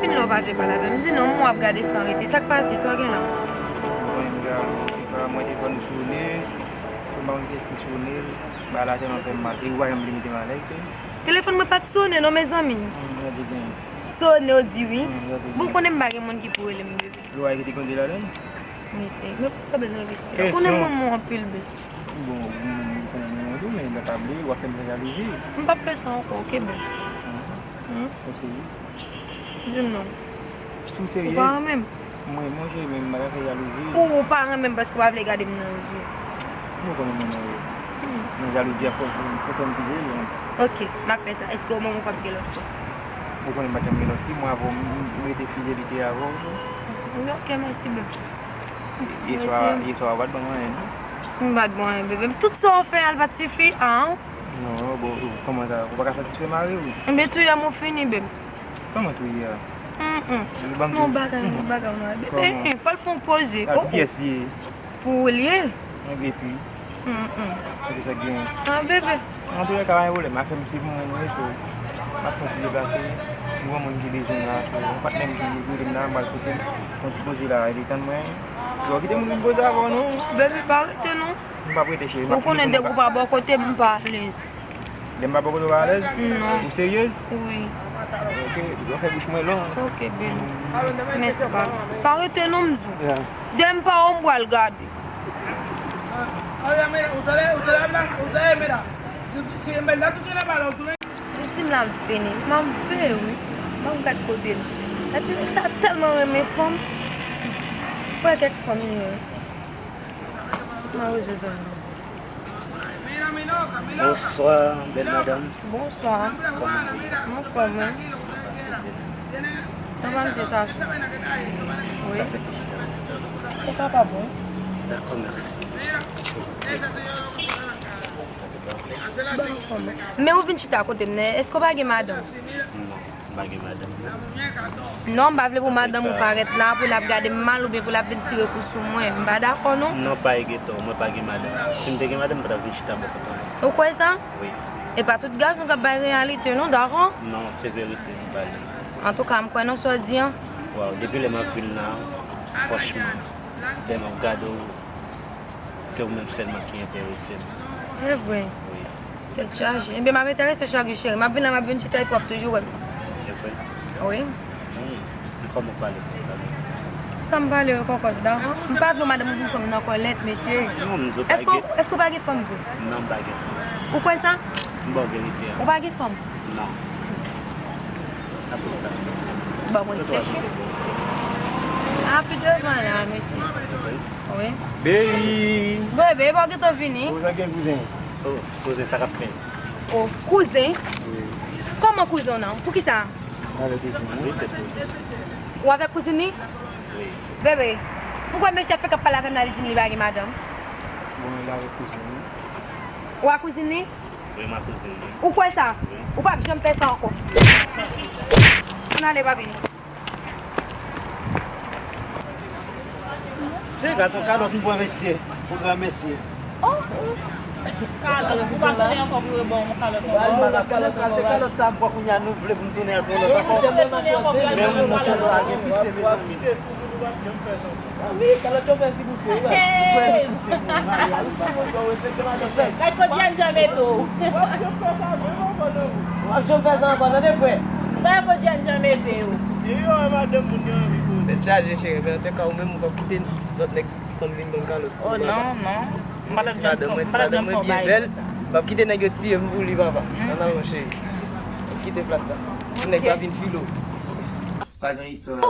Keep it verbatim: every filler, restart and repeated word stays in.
Fin lè w pa vle pale avè m. Di non, m wè w ap gade san rete. Sa k pase? Sa w gen la? Mwen menm, se pa mwen, telefòn sone. Se pa mwen ki sone. Bagay la tèlman fè m mal. E ou pa janm vle mete m alèz, wi. Telefòn mwen pa t sone non, mezanmi. Hmm, gade gen. Sone, w di wi. Hmm, gade gen. Bon, konnen m pa gen moun ki pou rele m, bebe. Lwa ki te konte ladan? Wi, se. Men pou sa bezwen revizyon. Ou konnen m renmen w anpil, bebe. Bon, ou konnen m renmen w tou, men lè pa vle, w ap fè m fè jalouzi. M p ap fè sa ankò, oke, bebe? Hmm. Ok. Di m non. Si w serye? Ou pa renmen m? Mwen, mwen, se menm, m pa ka fè jalouzi. Ou, ou pa renmen m paske w pa vle gade m nan je. Mwen konnen mwen nan je. Hmm. Men jalouzi a fò, fò fè m pi joli, non. Ok, m ap fè sa. Èske ou menm ou p ap gen lòt fi? Ou konnen m pa t janm gen lòt fi, mwen avè w, m, m rete fidelite avè w tou. Ok, mèsi, bebe. Yèswa, yèswa w pa t ban m anyen, non? M pa t ban w anyen, bebe. Tout sa w fè a, l pa t sifi, an? Non, bon, kòman sa? Ou pa ka satisfè mari w? Enben, tou yè m ou fini, bebe. Kòman tou yè a? Mm, mm. Li ban m yon bagay, yon bagay, non, bebe. Kòman? Eh, eh, fò l fè yon poze. A, oh, oh. Kiyès li ye? Pou ou li ye? Epi? Mm, mm. Epi sa k genyen? Ah, bebe. Antoulèka, pa gen pwoblèm. Afè m se pou mwen, mwen, so, m ap fè yon ti deplase. M gen yon moun ki bezwen m la, so, yon patnè m ki rele m la, m pral kote l. Fè yon ti poze la, epi tann mwen. Yo, kite moun vin poze avè w, non. Bebe, pa rete, non. M p ap rete, cheri. Ou konnen dèk ou pa bò kote m, m pa alèz. Lè m pa bò kote w pa alèz? Non. Ou seryez? Wi. Ok, w ap fè bouch mwen long. Ok, bebe. Mèsi, pa. Pa rete, non, m di w. Yeah. Dèyè m pa wè w, m pral gade. Li di m la m vini. M ap veye wi. M ap gad kote l. Gad ti nèg sa tèlman renmen fanm. Wè kèk fanm li ye. Mwen wè zozò. Bonswa, bèl madanm. Bonswa. Kòman w ye? Mwen anfòm, wi. Kòman misye sa fè? Wi. Sa fè ki chita? Ou kapab, wi. Dakò, mèsi. Mwen anfòm, wi. Men ou vin chita kote m nan, èske w pa gen madanm? Non. M pa gen madanm, non. Non, m pa vle pou madanm ou parèt la, pou l ap gade m mal oubyen pou l ap vin tire kou sou mwen. M pa dakò, non. Non, pa egete w, mwen pa gen madanm. Si m te gen madanm, m pa t ap vin chita bò kote w. Ou kwè sa? Wi. E pa tout gason k ap bay reyalite, non, dakò? Non, se verite m pale. Antouka, m kwè nan sa w di an. Waw, depi lè m ap vin la, franchman, lè m ap gade w, se ou menm sèlman ki enterese m. E vre? Wi. Tèt chaje. Ebyen, m ap enterese chak jou, cheri. M ap vin la, m ap vin chita epi w ap toujou wè m. E vre? Wi. Hmm. Kòman w pale konsa? Sa m pale yo kòkòt, dakò? M pa vle madanm ou vin pran m nan kòlèt, mesye. Non, m di w pa gen. Èske w pa gen fanm vre? Non, m pa gen fanm. Ou kwè sa? M ba w verite a. Ou pa gen fanm? Non. Apre sa. Bon, mwen reflechi. A, pi devan la, mesye. Wi. Baby! Bebe, e pa w gentan vini? Ou jan gen kouzen? Oh, kouzen, sa k ap fèt? Oh, kouzen? Wi. Kòman kouzen w nan? Poukisa? Avèk kouzen, wi. Ou avèk kouzin li? Wi. Bebe, m kwè mesye a fèk ap pale avè m la, li di m li pa gen madanm. Bon, li avèk kouzin li. Ou ak kouzin li? Wi, m ak kouzin li. Ou kwè sa? Wi. Ou p ap janm fè sa ankò. Ann ale, papi. Se gad yon kalòt m pran mesye, pou gran mesye. Oh, oh. Kalòt, ou pa konnen ankò pou yo ba w yon kalòt ankò. Kalòt, kalòt, kalòt sa m pran kounye a, nou vle pou m tounen al pran lòt ankò. Ou vle tounen ankò pou y al pran lòt ankò. Wi, kalòt yo fè figou fè, wi. Hey! Gad kote Jan mete w. W ap janm fè sa ankò, tande, frè. Gad kote Jan mete w. Tèt chaje, cheri, men antouka, ou menm, ou p ap kite lòt nèg fanm vin ban m kalòt. Oh, non, non. M pa t ap janm fè, m pa t ap janm fè yon bagay konsa. M p ap kite nèg yo tiye m pou li, papa. Ann al, monchè. M ap kite plas la. Pou nèg pa vin file w. Pa gen istwa.